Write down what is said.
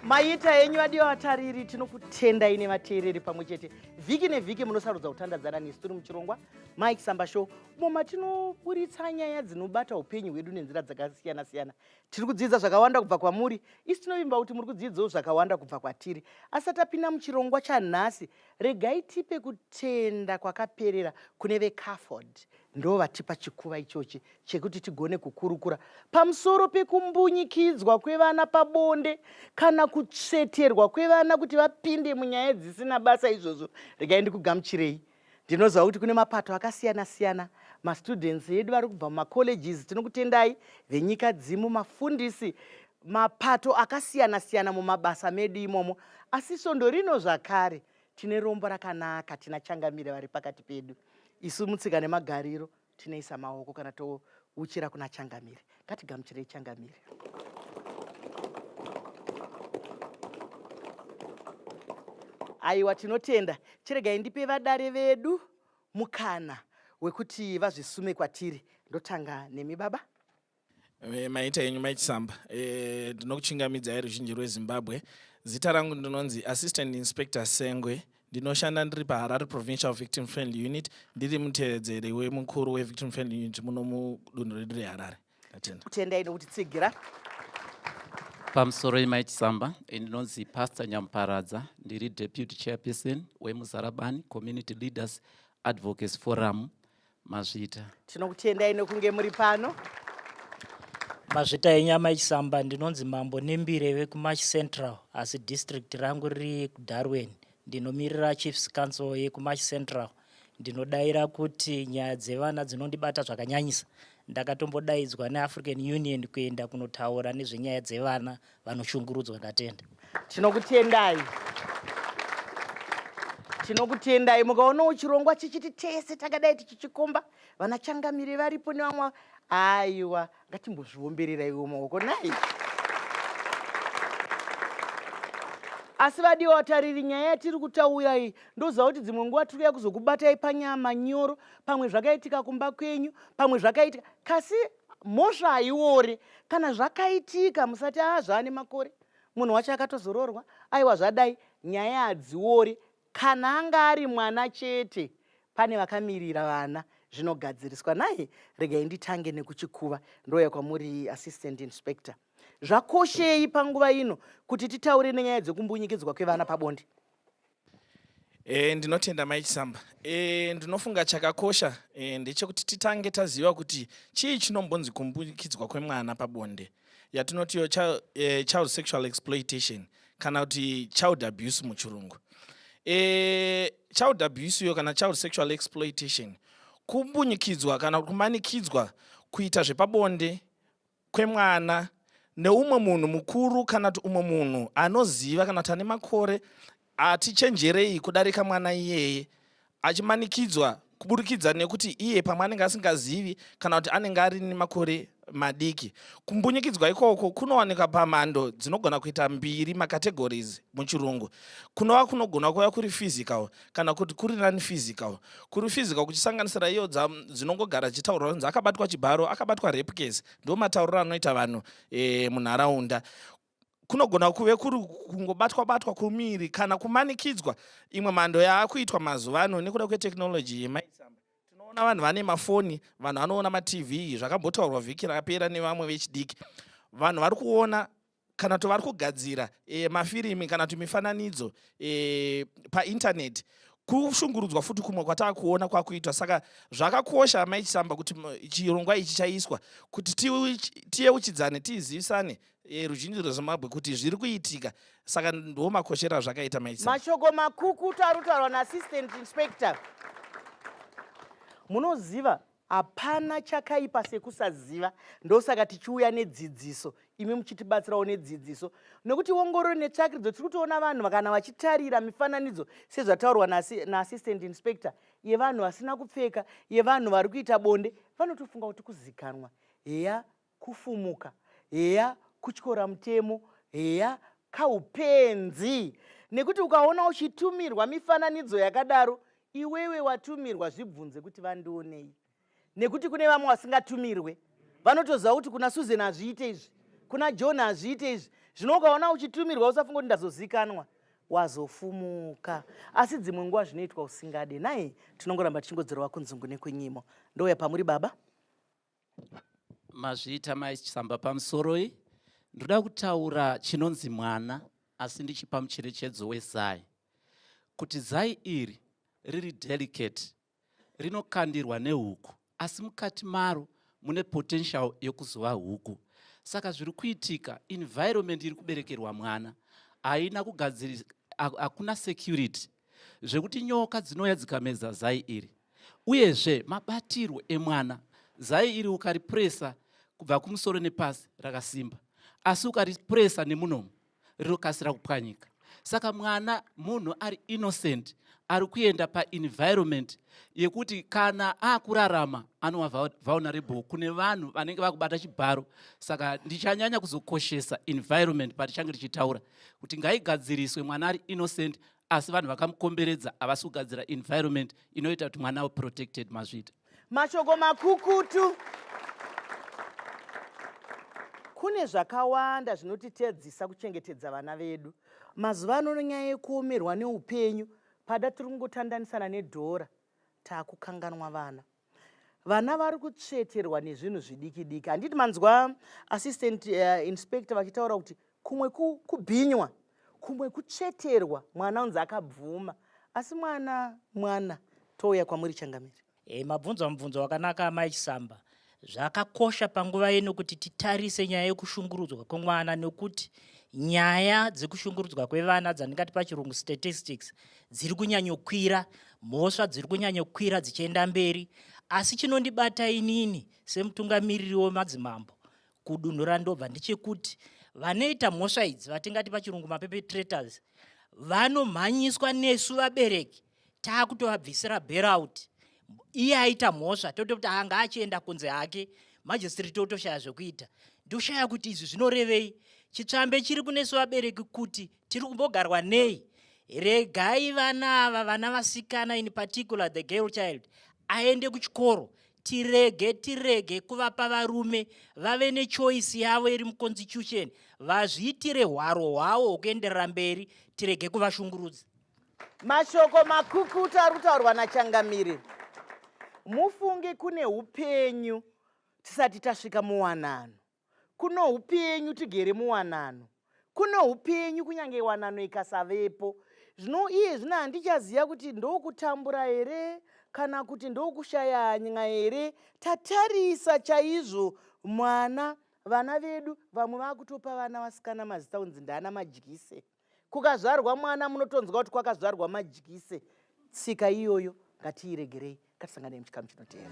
Maita henyu vadiwa vatariri, tinokutendai nevateereri pamwe chete. Vhiki nevhiki munosarudza kutandadzana nesu tiri muchirongwa Mike Samba Show, umo matinoburitsa nyaya dzinobata upenyu hwedu nenzira dzakasiyana siyana. Tiri kudzidza zvakawanda kubva kwamuri, isu tinovimba kuti muri kudzidzawo zvakawanda kubva kwatiri. Asi tapinda muchirongwa chanhasi, regai tipe kutenda kwakaperera kune veCAFOD ndo vatipa chikuva ichochi chekuti tigone kukurukura pamusoro pekumbunyikidzwa kwevana pabonde kana kutsveterwa kwevana kuti vapinde munyaya dzisina basa izvozvo. Regai ndikugamuchirei. Ndinoziva kuti kune mapato akasiyana siyana, mastudents edu vari kubva mumacolleges, tinokutendai, venyika dzimu, mafundisi, mapato akasiyana siyana mumabasa medu imomo. Asi svondo rino zvakare tine rombo rakanaka, tina changamire vari pakati pedu. Isu mutsika nemagariro tinoisa maoko kana touchira kuna changamire. Ngatigamuchirei changamire. Aiwa, tinotenda. Chiregai ndipe vadare vedu mukana wekuti vazvisume kwatiri. Ndotanga nemi baba. Maita henyu Mai Chisamba. Ndinokuchingamidzai ruzhinji rweZimbabwe. Zita rangu ndinonzi Assistant Inspector Sengwe. Ndinoshanda ndiri paHarare Provincial Victim Friendly Unit, ndiri mutevedzeri wemukuru weVictim Friendly Unit muno mudunhu redu reHarare. Ndatenda. Kutendai nokutitsigira. Pamusoro Mai Chisamba, ndinonzi Pastor Nyamuparadza, ndiri Deputy Chairperson weMuzarabani Community Leaders Advocacy Forum. Mazvita. Tinokutendai nokunge muri pano. Mazvita enyu amai Chisamba, ndinonzi Mambo Nembire vekuMarch Central, asi district rangu riri kuDarwen. Ndinomirira Chiefs Council yekuMarch Central. Ndinodaira kuti nyaya dzevana dzinondibata zvakanyanyisa. Ndakatombodaidzwa neAfrican Union kuenda kunotaura nezvenyaya dzevana vanoshungurudzwa. Ndatenda. Tinokutendai. Tinokutendai. Mukaonawo chirongwa chichiti tese takadai tichichikomba, vana changamire varipo nevamwe, aiwa, ngatimbozviombereraiwo maoko nai. Asi vadiwa vatariri, nyaya yatiri kutaura iyi, ndoziva kuti dzimwe nguva tiri kuuya kuzokubatai panyama nyoro, pamwe zvakaitika kumba kwenyu, pamwe zvakaitika, kasi mhosva haiore. Kana zvakaitika musati a zvaane makore, munhu wacho akatozororwa, aiwa zvadai, nyaya hadziore. Kana anga ari mwana chete, pane vakamirira vana, zvinogadziriswa. Nhai, regai nditange nekuchikuva, ndouya kwamuri Assistant Inspector. Zvakoshei panguva ino kuti titaure nenyaya dzekumbunyikidzwa kwevana pabonde? Ndinotenda Mai Chisamba. Ndinofunga chakakosha ndechekuti titange taziva kuti chii chinombonzi kumbunyikidzwa kwemwana pabonde, yatinotiyo child sexual exploitation kana kuti child abuse muchirungu. Child abuse iyo kana child sexual exploitation kumbunyikidzwa kana kumanikidzwa kuita zvepabonde kwemwana neumwe munhu mukuru kana kuti umwe munhu anoziva kana kuti ane makore atichenjerei kudarika mwana iyeye, achimanikidzwa kuburikidza nekuti iye pamwe anenge asingazivi kana kuti anenge ari nemakore madiki. Kumbunyikidzwa ikoko kunowanikwa pamhando dzinogona kuita mbiri, macategories muchirungu, kunova kunogona kuva kuri physical kana kuti kuri non physical. Kuri physical kuchisanganisira iyo dzinongogara dzichitaurwa kunzi akabatwa chibharo, akabatwa rape case, ndo matauriro anoita vanhu munharaunda. Kunogona kuve kuri kungobatwa batwa kumiri kana kumanikidzwa, imwe mhando yaakuitwa mazuva ano nekuda kwetechnology yemaisamba. Tinoona vanhu vane mafoni, vanhu vanoona maTV, zvakambotaurwa vhiki rakapera nevamwe vechidiki. Vanhu vari kuona kana kuti vari kugadzira mafirimi kana kuti mifananidzo paintaneti. Kushungurudzwa futi kumwe kwataakuona kwakuitwa. Saka zvakakosha Mai Chisamba kuti chirongwa ichi chaiswa kuti tiyeuchidzane, tizivisane ruzhinji rweZimbabwe kuti zviri kuitika. Saka ndo makoshero azvakaita Mai Chisamba. Mashoko makukutu ari kutaurwa naAssistant Inspector. Munoziva, hapana chakaipa sekusaziva, ndosaka tichiuya nedzidziso, imi muchitibatsirawo nedzidziso, nekuti ongororo netsvakiridzo tiri kutoona vanhu kana vachitarira mifananidzo sezvataurwa naAssistant Inspector yevanhu vasina kupfeka, yevanhu vari kuita bonde, vanotofunga kuti kuzikanwa, heya kufumuka, heya kutyora mutemo, heya kaupenzi. Nekuti ukaona uchitumirwa mifananidzo yakadaro, iwewe watumirwa zvibvunze kuti vandionei, nekuti kune vamwe vasingatumirwe vanotoziva kuti kuna Susan hazviite izvi, kuna John hazviite izvi. Zvino ukaona uchitumirwa usafunga kuti ndazozikanwa, wazofumuka. Asi dzimwe nguva zvinoitwa usingade. Nhai, tinongoramba tichingodzorova kunzungu nekunyimo. Ndouya pamuri baba. Mazviita mai Chisamba pamusoroi. Ndoda kutaura chinonzi mwana asi ndichipa mucherechedzo wezai. Kuti zai iri riri delicate rinokandirwa nehuku asi mukati maro mune potential yekuzova huku. Saka zviri kuitika environment iri kuberekerwa mwana haina kugadzirisa, hakuna security zvekuti nyoka dzinouya dzikamedza zai iri. Uyezve mabatirwo emwana, zai iri ukaripuresa kubva kumusoro nepasi rakasimba, asi ukaripuresa nemunomu rinokasira kupwanyika. Saka mwana munhu ari innocent ari kuenda paenvironment yekuti kana akurarama anova vulnerable kune vanhu vanenge vakubata chibharo. Saka ndichanyanya kuzokoshesa environment patichange tichitaura kuti ngaigadziriswe, mwana ari innocent asi vanhu vakamukomberedza havasi kugadzira environment inoita kuti mwana ave protected. Mazviita. Mashoko makukutu. Kune zvakawanda zvinotitedzisa kuchengetedza vana vedu. Mazuva ano nenyaya yekuomerwa neupenyu, pada tiri kungotandanisana nedhora, takukanganwa vana. Vana vari kutsveterwa nezvinhu zvidiki diki. Handiti manzwa assistant inspector vachitaura kuti kumwe kubhinywa, kumwe kutsveterwa, mwana unzi akabvuma. Asi mwana mwana. Touya kwamuri changamire. Mabvunzwa mubvunzo wakanaka amai Chisamba. Zvakakosha panguva ino kuti titarise nyaya yekushungurudzwa kwemwana, nekuti nyaya dzekushungurudzwa kwevana dzandingati pachirungu statistics dziri kunyanyokwira, mhosva dziri kunyanyokwira dzichienda mberi. Asi chinondibata inini semutungamiriri wemadzimambo kudunhu randobva ndechekuti vanoita mhosva idzi vatingati pachirungu maperpetrators vanomhanyiswa nesu vabereki takutovabvisira bailout. Iye aita mhosva tototi anga achienda kunze hake, magistrate totoshaya zvekuita. Ndoshaya kuti izvi zvinorevei. Chitsvambe chiri kunesu vabereki kuti tiri kumbogarwa nei. Regai vana ava, vana vasikana in particular the girl child, aende kuchikoro. Tirege kuvapa varume, vave nechoice yavo iri muconstitution, vazviitire hwaro hwavo hwekuenderera mberi, tirege kuvashungurudza. Mashoko makukutu ari kutaurwa nachangamire. Mufunge kune upenyu tisati tasvika muwanano. Kuno upenyu tigere muwanano. Kuno upenyu kunyange wanano ikasavepo. Zvino iye zvino handichaziva kuti ndokutambura here kana kuti ndokushaya hanya here. Tatarisa chaizvo mwana, vana vedu vamwe vakutopa vana vasikana mazita kunzi ndaana madyise. Kukazvarwa mwana munotonzwa kuti kwakazvarwa madyise. Tsika iyoyo ngatiiregerei. Ngatisanganei muchikamu chinoteera.